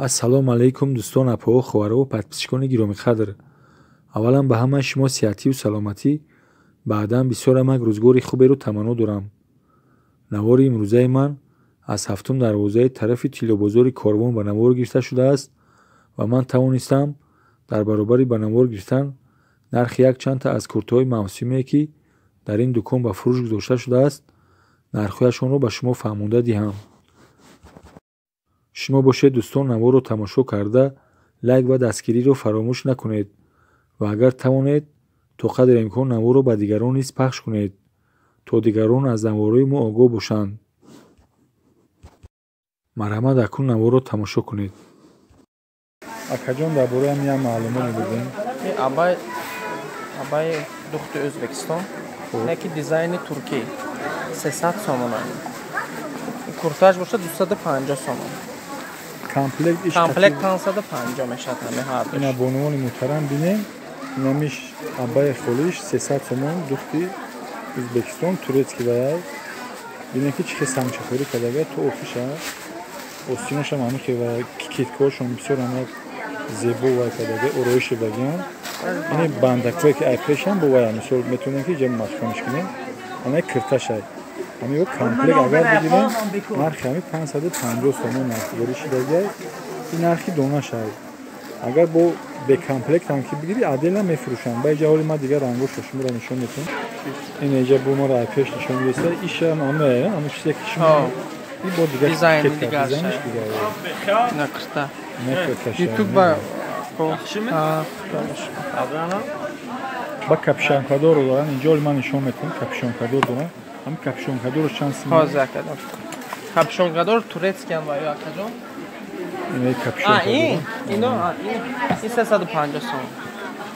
Ассалому алайкум дӯстон, апоҳо, хоҳарову подписчикони гиромиқадр. Аввалан ба ҳамаи шумо сиҳатию саломатӣ, баъдан бисёр амак рӯзгори хуберо таманно дорам. Навори имрӯзаи ман аз ҳафтум дарвозаи тарафи Тиллобозори Корвон ба навор гирифта шудааст ва ман тавонистам дар баробари ба навор гирифтан нархи якчандта аз куртаҳои мавсимие, ки дар ин дукон ба фурӯш гузошта шудааст, нархҳояшонро ба шумо фаҳмонда диҳам. Шумо бошед дӯстон, наворро тамошо карда лайк ва дастгириро фаромӯш накунед ва агар тавонед то қадри имкон наворро ба дигарон низ пахш кунед, то дигарон аз наворҳои мо огоҳ бошанд. Марҳамат, акнун наворро тамошо кунед. Акаҷон, дар бораи ҳам як маълумот медодем. Абай духти Ӯзбекистон, яки дизайни туркӣ, 300 сомон. Куртааш бошад 250 сомон. Комплект комплект 550 мешавад ҳами ҳардуш. Ина бонувони муҳтарам бинем, инамиш абай холиш 300 сомон, духти Ӯзбекистон, турецкий ваяй. Бинем ки чӣ хел самчахӯрӣ кардага то охиша. Остиношам ҳами хел ва киткаҳошон бисёр ҳам як зебо вай кардага, ороиш дагиан. Ини бандакҳое ки ай пешам бо вая мисол метавонем ки ҷа маҳкамш кунем. Ана кирташай. Ҳами ё комплект агар бигирем, нархи ҳами 550 сомон нархгузорӣ шудагиай. Ин нархи донашай. Агар бо бекомплект ҳам ки бигирӣ, отдельно мефурӯшанд. Ба иҷа ҳоли ман дигар рангошро шуморо нишон метавонам. Ин иҷа бо маро ай пеш нишон медиҳад. Ишам ҳамае, ҳамон чизе ки шумо ин бо дигар дизайни дигар дизайниш дигар. На кирта. На кирташа. Ютуб ба ба капшанкадорро доранд. Инҷо ҳоли ман нишон метавонам, капшанкадор доранд. Ҳам капшонкадорро чанд сум? Ҳозир акаҷон. Капшонкадор турецкиян ва ё акаҷон? Ин капшонкадор. Ин, ино, ин 350 сом.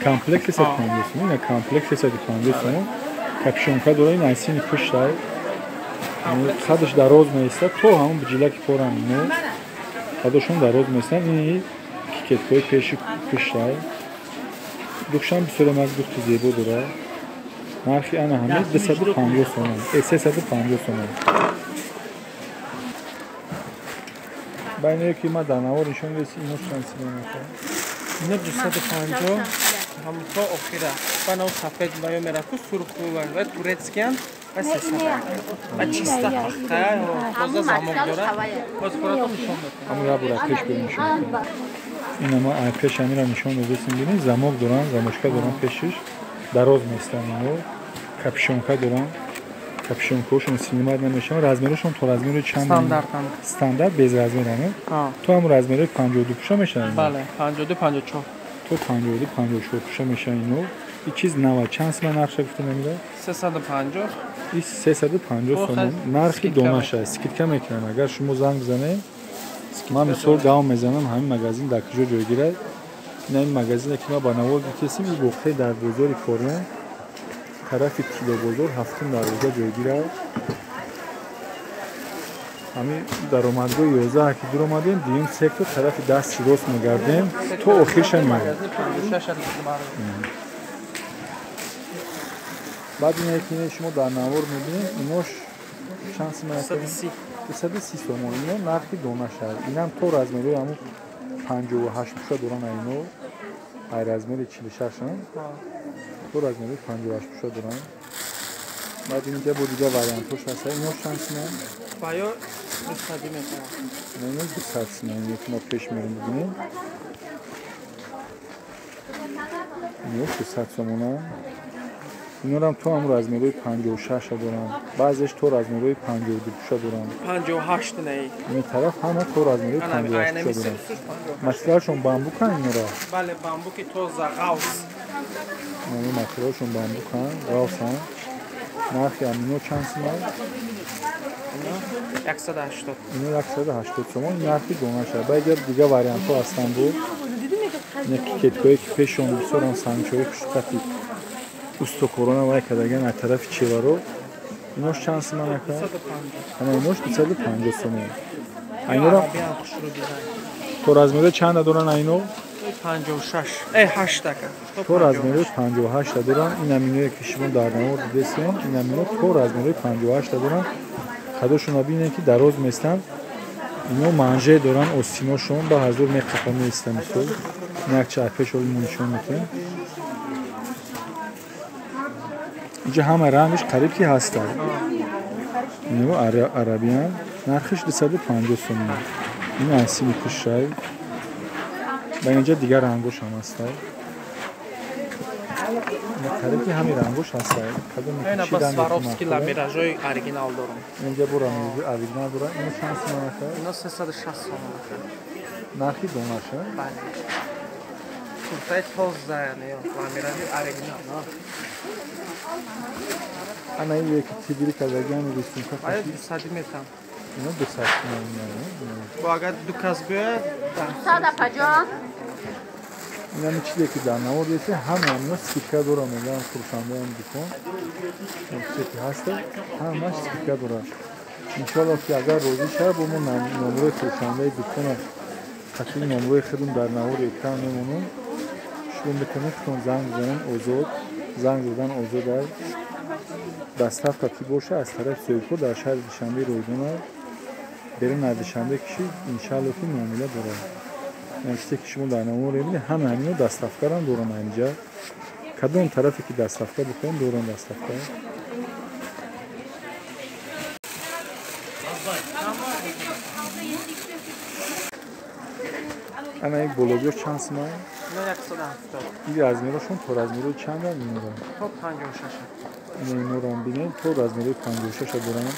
Комплект 350 сом. Ина комплект 350 сом. Капшонка дора, ин айсини пуштай. Қадаш дароз меистад то ҳамон биҷилаки порам ино. Қадашон дароз меистад. Ин кикеткаҳои пеши пуштай. Духшам бисёр як духти зебо дора. Нархи ана ҳами 250 сомон, 350 сомон. Байне ки ма дар навор нишон додем, ино чанд сомон мешавад? Ино 250, ҳам то охира. Бана сафед ва ё мераку сурху ва турецкиян ва 300. Ва чиста пахта, тоза замок дора. Боз хӯрато нишон додем. Ҳамон як бора пеш бирем нишон додем. Ина ма ай пеш ҳамира нишон додем, бинед, замок доранд, замочка доранд пешиш. Дароз меистанд ино. Капшонка доранд. Капшонкаҳошон синимат намешаванд. Размерашон то размери чанд? Стандартанд. Стандарт без размеранд. То ҳамон размерҳои 52 пуша мешаванд? Бале, 52, 54. То 52, 54 пуша мешаванд ино. Ин чиз нава. Чанд сима нархша гуфта намеда? 350. Ин 350 сомон. Нархи донаша. Скидка мекунам. Агар шумо занг бизанед, ман мисол давом мезанам, ҳамин магазин дар куҷо ҷойгир аст. Ин ҳамин магазине ки ма ба навор гирифтем, ин воқеъ дар бозори Корвон тарафи Тиллобозор ҳафтум дарвоза ҷойгир аст. Ҳамин даромадгоҳи 11 ки дуромадем, дуюм сектор тарафи дасти рост мегардем то охирша меоем. Баъд ине ки шумо дар навор мебинед, инош чанд сима? 230 сомон. Ино нархи донаша. Инам то размерҳои ҳамун 58 пуша доранд ино. Ай размери 46 то размери 58 пуша доранд. Баъд инҷа бо дигар вариантҳош ҳаст. Ино чанд сима? Ва ё 200 мешавад. Ино 200 сима. Ино ки мо пеш мерем бибинем. Ино 200 сомона. Инорам то ҳамун размерҳои 56 доранд. Баъзеш то размерҳои 52 пуша доранд. 58 не. Ин тараф ҳама то размерҳои 58 пуша доранд. Материалшон бамбуканд инора? Бале, бамбуки тоза, ғавс. Ин материалшон бамбуканд, ғавсанд. Нархи амино чанд сима? Ино 180. Ино 180 сомон нархи донаша. Баъд дигар вариантҳо ҳастанд бо. Ин кикеткое ки пешон бисёрам сангчои хушқати устокорона вай кардаган аз тарафи чеваро. Инош чанд сима нака? Ана инош 250 сомон. Айнора то размеро чанда доранд айно? 56. 8 ака. То размеро 58 доранд. Ин аминое ки шумо дар навор дидесен, ин амино то размерои 58 доранд. Қадошонро бинед ки дароз местанд. Ино манже доранд остиношон ба ҳазур меқапа меиста мисол. Якча пеш оли мо нишон метиҳем. Инҷа ҳама рангш қариб ки ҳастад. Ино арабиян. Нархиш 250 сомон. Ин асими пушай. Ба инҷа дигар рангош ҳам ҳастад. Қариб ки ҳамин рангош ҳастад. Кадом Ина ба Сваровски ламиражои оригинал дорам. Инҷа бо ламиражои оригинал дорам. Ино чанд сомон ака? Ино 360 сомон ака. Нархи донаша? Бале. Куртаи тоза, яъне ламиражои оригинал. Ана ин яки тибри кардагиам рисунка. Ая 200 метам. Ино 200 сомон. Бо агар ду кас биёяд 150. Инами чизе ки дар навор дидед, ҳама ҳамино скидка дорам, мегӯям фурӯшандаам дукон. Чизе ки ҳаста, ҳамаш скидка дорад. Иншоаллоҳ ки агар розӣ шавад, бо мо номрои фурӯшандаи дукона қатъи номрои худум дар навори экран мемонам. Шумо метавонед худтон занг бизанед озод, занг задан озод аст. Доставка ки боша аз тарафи соҳибкор дар шаҳри Душанбе ройгон аст. Берун аз Душанбе кишид, иншоаллоҳ ки муомила дорад. Чизе ки шумо дар навор мебинед, ҳама ҳамино доставкарам дорам инҷа. Кадом тарафе ки доставка бихоҳем, дорам доставка. Ана як бологиёш чанд сомон? Ино 170. Ин размерошон то размерои чандам инора? То 56. Ина инорам бинед, то размерои 56 дорам.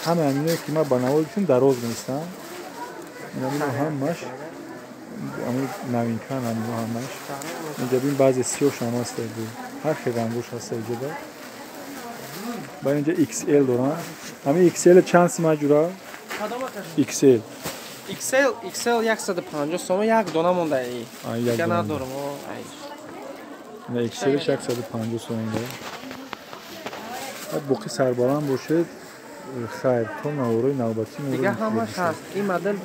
Ҳама ҳаминое ки ман ба навор гуфтам, дароз меистам. Ина бино ҳамаш новинкан ҳамино ҳамаш. Инҷа бин баъзе сиёш ҳам ҳаст, ҳар хел рангош ҳаст инҷа. Ба инҷа XL дорам. Ҳамин XL чанд сима ҷура? XL. XL 150 сомон як дона монда ай. Дигар надорам. Ина XL 150 сомон. Боқӣ сарбаланд бошед. Хайр, то наворои навбатӣ дигар ҳамаш ҳаст. Ин модел